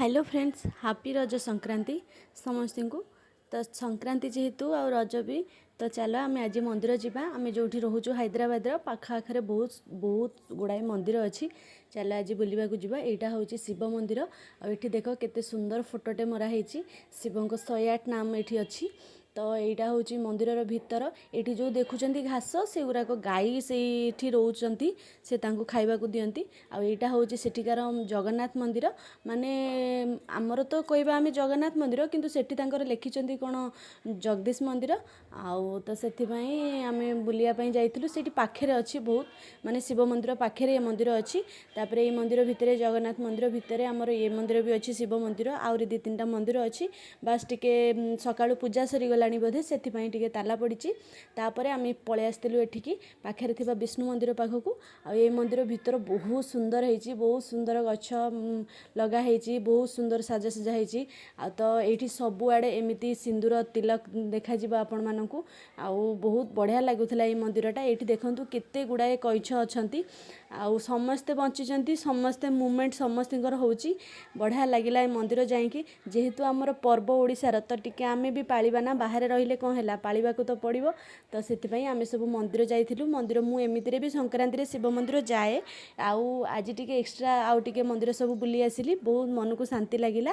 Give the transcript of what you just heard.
Hello friends, happy Raja Sankranti ସମସ୍ତଙ୍କୁ। ତ ସଂକ୍ରାନ୍ତି ଯେହେତୁ ଆଉ ରଜ ବି, ତ ଚାଲ ଆମେ ଆଜି ମନ୍ଦିର ଯିବା। ଆମେ ଯେଉଁଠି ରହୁଛୁ ହାଇଦ୍ରାବାଦର ପାଖ ଆଖରେ ବହୁତ ବହୁତ ଗୁଡ଼ାଏ ମନ୍ଦିର ଅଛି। ଚାଲ ଆଜି ବୁଲିବାକୁ ଯିବା। ଏଇଟା ହେଉଛି ଶିବ ମନ୍ଦିର। ଆଉ ଏଠି ଦେଖ କେତେ ସୁନ୍ଦର ଫଟୋଟେ ମରା ହେଇଛି, ଶିବଙ୍କ 108 ନାମ ଏଠି ଅଛି। ତ ଏଇଟା ହେଉଛି ମନ୍ଦିରର ଭିତର। ଏଇଠି ଯେଉଁ ଦେଖୁଛନ୍ତି ଘାସ, ସେଗୁଡ଼ାକ ଗାଈ ସେଇଠି ରହୁଛନ୍ତି, ସେ ତାଙ୍କୁ ଖାଇବାକୁ ଦିଅନ୍ତି। ଆଉ ଏଇଟା ହେଉଛି ସେଠିକାର ଜଗନ୍ନାଥ ମନ୍ଦିର। ମାନେ ଆମର ତ କହିବା ଆମେ ଜଗନ୍ନାଥ ମନ୍ଦିର, କିନ୍ତୁ ସେଠି ତାଙ୍କର ଲେଖିଛନ୍ତି କ'ଣ ଜଗଦୀଶ ମନ୍ଦିର। ଆଉ ତ ସେଥିପାଇଁ ଆମେ ବୁଲିବା ପାଇଁ ଯାଇଥିଲୁ। ସେଇଠି ପାଖରେ ଅଛି ବହୁତ, ମାନେ ଶିବ ମନ୍ଦିର ପାଖରେ ଏ ମନ୍ଦିର ଅଛି। ତାପରେ ଏଇ ମନ୍ଦିର ଭିତରେ, ଜଗନ୍ନାଥ ମନ୍ଦିର ଭିତରେ ଆମର ଏ ମନ୍ଦିର ବି ଅଛି, ଶିବ ମନ୍ଦିର, ଆହୁରି 2 3ଟା ମନ୍ଦିର ଅଛି। ବାସ୍ ଟିକେ ସକାଳୁ ପୂଜା ସରିଗଲାଣି ବୋଧେ, ସେଥିପାଇଁ ଟିକେ ତାଲା ପଡ଼ିଛି। ତାପରେ ଆମେ ପଳେଇ ଆସିଥିଲୁ ଏଠିକି ପାଖରେ ଥିବା ବିଷ୍ଣୁ ମନ୍ଦିର ପାଖକୁ। ଆଉ ଏଇ ମନ୍ଦିର ଭିତର ବହୁତ ସୁନ୍ଦର ହେଇଛି, ବହୁତ ସୁନ୍ଦର ଗଛ ଲଗା ହେଇଛି, ବହୁତ ସୁନ୍ଦର ସାଜସଜା ହେଇଛି। ଆଉ ତ ଏଇଠି ସବୁଆଡ଼େ ଏମିତି ସିନ୍ଦୁର ତିଲକ ଦେଖାଯିବ ଆପଣମାନଙ୍କୁ। ଆଉ ବହୁତ ବଢ଼ିଆ ଲାଗୁଥିଲା ଏଇ ମନ୍ଦିରଟା। ଏଇଠି ଦେଖନ୍ତୁ କେତେ ଗୁଡ଼ାଏ କଇଁଛ ଅଛନ୍ତି, ଆଉ ସମସ୍ତେ ବଞ୍ଚିଛନ୍ତି, ସମସ୍ତେ ମୁଭମେଣ୍ଟ ସମସ୍ତଙ୍କର ହେଉଛି। ବଢ଼ିଆ ଲାଗିଲା ଏ ମନ୍ଦିର ଯାଇକି। ଯେହେତୁ ଆମର ପର୍ବ ଓଡ଼ିଶାର, ତ ଟିକେ ଆମେ ବି ପାଳିବା ନା, ବାହାରେ ରହିଲେ କ'ଣ ହେଲା, ପାଳିବାକୁ ତ ପଡ଼ିବ। ତ ସେଥିପାଇଁ ଆମେ ସବୁ ମନ୍ଦିର ଯାଇଥିଲୁ। ମନ୍ଦିର ମୁଁ ଏମିତିରେ ବି ସଂକ୍ରାନ୍ତିରେ ଶିବ ମନ୍ଦିର ଯାଏ, ଆଉ ଆଜି ଟିକେ ଏକ୍ସଟ୍ରା ଆଉ ଟିକେ ମନ୍ଦିର ସବୁ ବୁଲି ଆସିଲି। ବହୁତ ମନକୁ ଶାନ୍ତି ଲାଗିଲା।